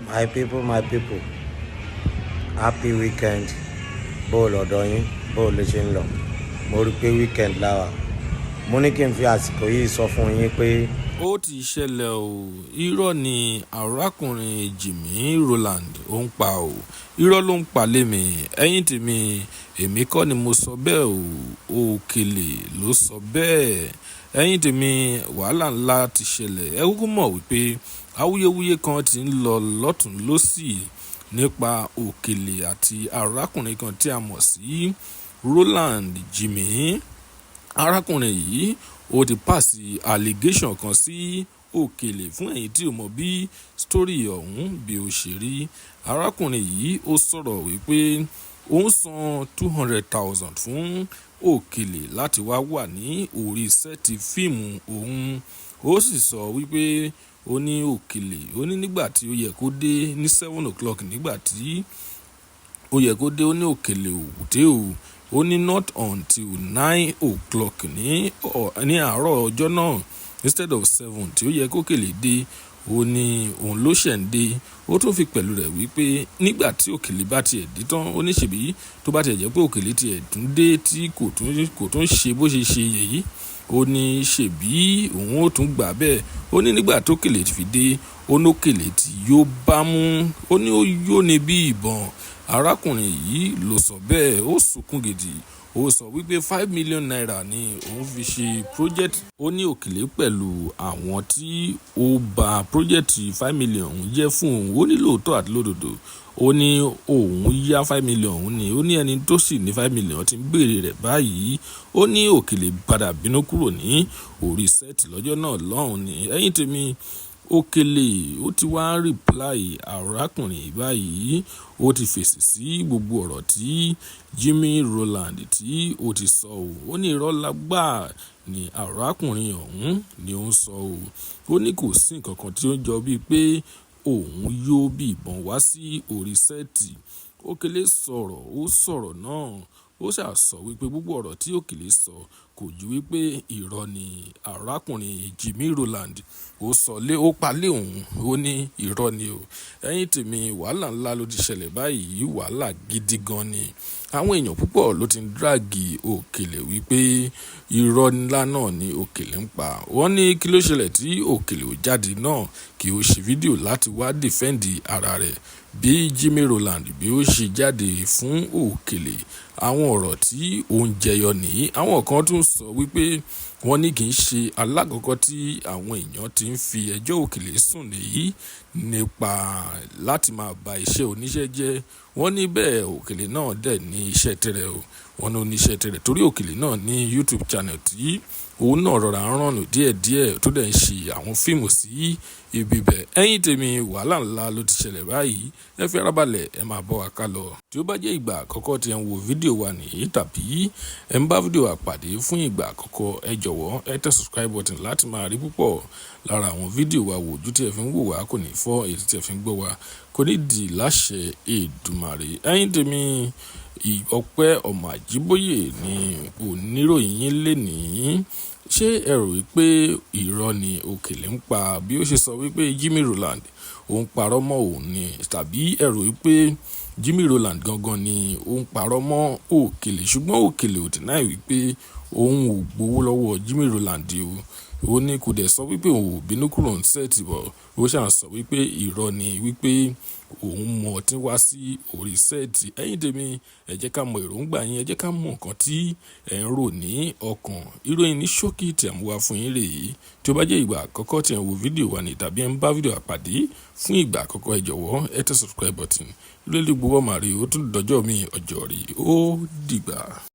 My people, my people, happy weekend. Bó lọ́dọ̀ yín, bó lè ṣe ń lọ? Mo rí pé weekend la wà. Mo ní kí n fi àsìkò yìí sọ fún yín pé Ó ti ṣẹlẹ̀ o. Irọ́ ni arákùnrin Jimmy Roland ó ń pa o. Irọ́ ló ń pa lémi. Ẹ̀yin tèmi, èmi kọ́ ni mo sọ bẹ́ẹ̀ o. Òkèlè ló sọ bẹ́ẹ̀. Ẹ̀yin tèmi, wàhálà ńlá ti ṣẹlẹ̀. Ẹ kúkú mọ̀ wípé awuyewuye kan ti ń lọ lọ́tùn lósì nípa Òkèlè àti arákùnrin kan tí a mọ̀ sí Roland Jimmy. Arákùnrin yìí, ó ti pass allegation kan sí Òkèlè. Fún ẹ̀yin tí ò mọ̀ bí story ọ̀hún bí ó ṣe rí, arákùnrin yìí, ó sọ̀rọ̀ wípé ó ń san 200,000 fún Òkèlè láti wá wà ní orí set fíìmù òun. Ó sì sọ wípé ó ní Òkèlè, ó ní nígbà tí ó yẹ kó dé ní 7 o'clock, nígbà tí ó yẹ kó dé, ó ní Òkèlè ò dé o. Ó ní not until 9 o'clock ní àárọ̀ ọjọ́ náà, instead of 7 tí ó yẹ kó Òkèlè dé, ó ní òun ló ṣẹ̀ ń dé. Ó tún fi pẹ̀lú rẹ̀ wípé nígbà tí Òkèlè bá tiẹ̀ dé tán, ó ní ṣèbí tó bá tiẹ̀ jẹ́ pé Òkèlè tiẹ̀ tún dé tí kò tún ṣe bó ṣe ṣe yìí, ó ní ṣèbí òun ó tún gbà bẹ́ẹ̀. Ó ní nígbà tó Òkèlè fi dé, ó ní Òkèlè tí yóò bá mú, ó ní ó yó ní bí ìbọn. Arákùnrin yìí ló sọ bẹ́ẹ̀. Ó sunkún gidi. Ó sọ wípé ₦5 million ni òun fi ṣe project. Ó ní Òkèlè pẹ̀lú àwọn tí ó ba project 5 million òun jẹ́ fún òun. Ó ní lóòótọ́ àti lódodo, ó ní òun yá 5 million òun ni. Ó ní ẹni tó sì ní 5 million ti ń béèrè rẹ̀ báyìí. Ó ní Òkèlè padà bínú kúrò ní orí set lọ́jọ́ náà lọ́hùn ni. Ẹ̀yin tèmi, Òkèlè ó ti wá reply arákùnrin báyìí. Ó ti fèsì sí gbogbo ọ̀rọ̀ tí Jimmy Roland tí ó ti sọ ò. Ó ní irọ́ lágbà ni arákùnrin ọ̀hún ni ó ń sọ ò. Ó ní kò sí ǹkan kan tí ó jọ bíi pé òun yóò bí ìbọn wá sí orí set. Òkèlè sọ̀rọ̀, ó sọ̀rọ̀ náà. Ó sà sọ wípé gbogbo ọ̀rọ̀ tí Òkèlè sọ kò ju wípé irọ́ ni arákùnrin Jimmy Roland ó sọ lé, ó pa lé òun. Ó ní irọ́ ni o. Ẹ̀yin tèmi, wàhálà ńlá ló ti ṣẹlẹ̀ báyìí, wàhálà gidi gan ni. Àwọn èèyàn púpọ̀ ló ti ń drag Òkèlè wípé irọ́ ńlá náà ni Òkèlè ń pa. Wọ́n ní kí ló ṣẹlẹ̀ tí Òkèlè ò jáde náà kí ó ṣe fídíò láti wá defend ara rẹ̀ bí Jimmy Roland bí ó ṣe jáde fún Òkèlè. Àwọn ọ̀rọ̀ tí ó ń jẹyọ ní, àwọn kan tún sọ wípé wọ́n ní kì í ṣe alákọ̀ọ́kọ́ tí àwọn èèyàn ti ń fi ẹjọ́ Òkèlè sùn nìyí nípa láti máa ba iṣẹ́ oníṣẹ́ jẹ́. Wọ́n ní bẹ́ẹ̀, Òkèlè náà dẹ̀ ní iṣẹ́ tirẹ̀ o. Wọ́n ní ó ní iṣẹ́ tirẹ̀ torí Òkèlè náà ní YouTube channel tí òun náà rọra ń rànù díẹ̀díẹ̀, tó dẹ̀ ń ṣe àwọn fíìmù sí ibi bẹ̀. Ẹ̀yin tèmi, wàhálà ńlá ló ti ṣẹlẹ̀ báyìí. Ẹ fi ara balẹ̀, ẹ máa bọ́ wa ká lọ. Tí ó bá jẹ́ ìgbà àkọ́kọ́ tí ẹ ń wo fídíò wa nìyí tàbí ẹ ń bá fídíò wa pàdé fún ìgbà àkọ́kọ́, ẹ jọ̀wọ́, ẹ tẹ subscribe button láti máa rí púpọ̀ lára àwọn fídíò wa wò. Ojú tí ẹ fi ń wò wá kò ní fọ́, ètí tí ẹ fi ń gbọ́ wa kò ní di láṣẹ Èdùmàrè. Ẹ̀yin tèmi, Ọpẹ́ ọmọ Àjíbóyè ni oníròyìn yín lénìí. Ṣé ẹ rò wípé irọ́ ni Òkèlè ń pa bí ó ṣe sọ wípé Jimmy Roland ó ń parọ́ mọ́ òun ni, tàbí ẹ rò wípé Jimmy Roland gangan ni ó ń parọ́ mọ́ Òkèlè? Ṣùgbọ́n Òkèlè ò deny wípé òun ò gbowó lọ́wọ́ Jimmy Roland o. Ó ní kò dẹ̀ sọ wípé òun ò bínú kúrò ní set bọ̀. Ó ṣà sọ wípé irọ́ ni wípé òun mú ọtí wá sí orí set. Ẹ̀yin tèmi, ẹ jẹ́ ká mọ èròǹgbà yín, ẹ jẹ́ ká mọ nǹkan tí ẹ̀ ń rò ní ọkàn. Ìròyìn ní ṣókí tí à ń wá fún yín rè é. Tí ó bá jẹ́ ìgbà àkọ́kọ́ tí ẹ̀ ń wo fídíò wa ní tàbí ẹ̀ ń bá fídíò wa pàdé fún ìgbà àkọ́kọ́, ẹ jọ̀wọ́, ẹ tẹ subscribe button. Lórí gbogbo ọmọ rè, ó tún dọjọ́ mi ọjọ́ rí, ó dìgbà.